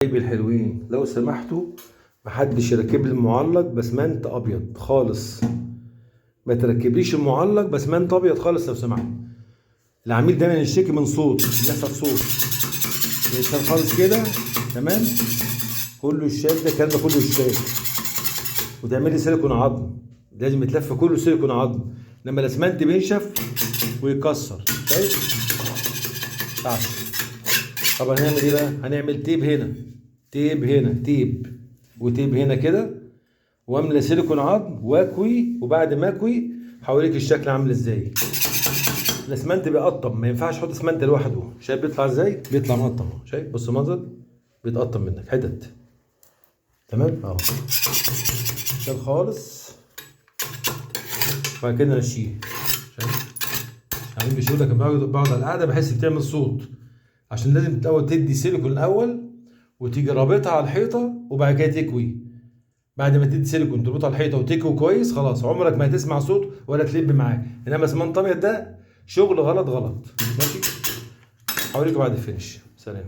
حبايبي الحلوين، لو سمحتوا محدش يركب لي المعلق بسمنت ابيض خالص. ما تركبليش المعلق بسمنت ابيض خالص لو سمحت. العميل دايما يشتكي من صوت، بيحصل صوت بيحصل خالص كده، تمام؟ كله الشال ده، الكلام ده كله الشال، وتعمل لي سيليكون عظم، لازم يتلف كله سيليكون عظم، لما الاسمنت بينشف ويتكسر. شايف؟ تعال. طب هنعمل ايه بقى؟ هنعمل tape هنا، tape هنا، tape و tape هنا كده، واملى سيليكون عظم واكوي، وبعد ما اكوي هوريك الشكل عامل ازاي. الاسمنت بيقطم، ما ينفعش احط اسمنت لوحده. شايف بيطلع ازاي؟ بيطلع مقطم اهو، شايف؟ بص المنظر، بيتقطم منك حتت، تمام اهو. شال خالص، بعد كده نشيه. شايف؟ عامل بيقول لك بقعد على القعدة بحس بتعمل صوت، عشان لازم الاول تدي سيليكون الاول وتيجي رابطها على الحيطة وبعد كده تكوي. بعد ما تدي سيليكون تربطها على الحيطة وتكوي كويس، خلاص عمرك ما هتسمع صوت ولا تلب معاك. انما اسمنت ابيض ده شغل غلط غلط. ماشي، هوريكم بعد ال finish. سلام.